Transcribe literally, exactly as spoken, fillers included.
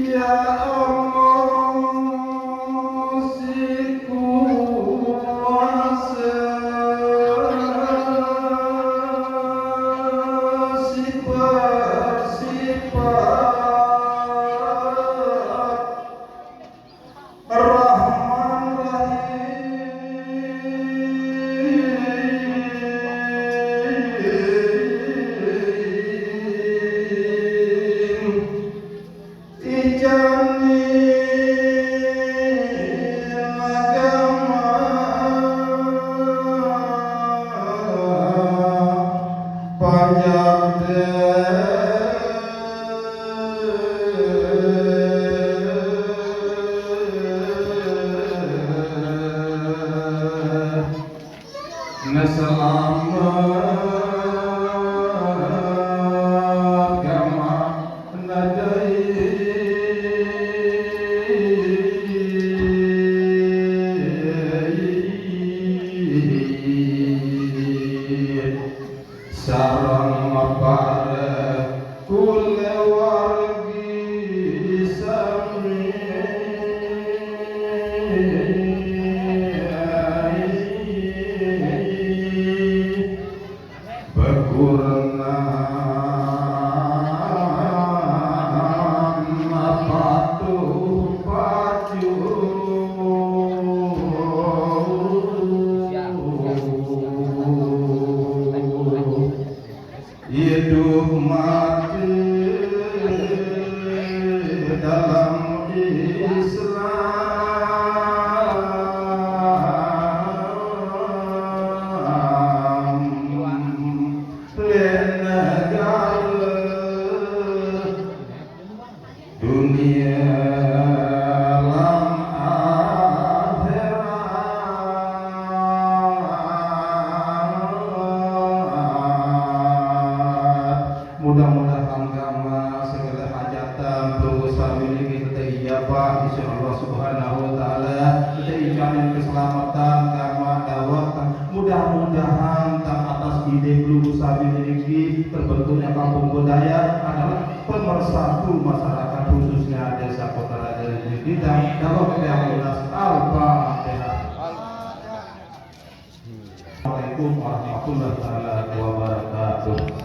Ya Allah, si kuasa, si bersifat Rahman Rahim. Ijanin agama panjang deh. Naselamet kama nadai sareng mapare kulewargi sami. Bekurenan patuh pacu. Hidup mati dalam Islam. Lena gala dunia lan akhirat. Mudah-mudahan kama segala hajatan pelungguh sami niki kita ijabah, insyaallah subhanahu wa ta'ala. Kita ijanin keselamatan kama dawet. Mudah-mudahan tang atas ide pelungguh sami niki terbentuknya kampung budaya adalah pemersatu masyarakat, khususnya Desa Kota Raja di bidang dalam yang lunas. Al-Fatihah. Assalamualaikum warahmatullahi taala wabarakatuh.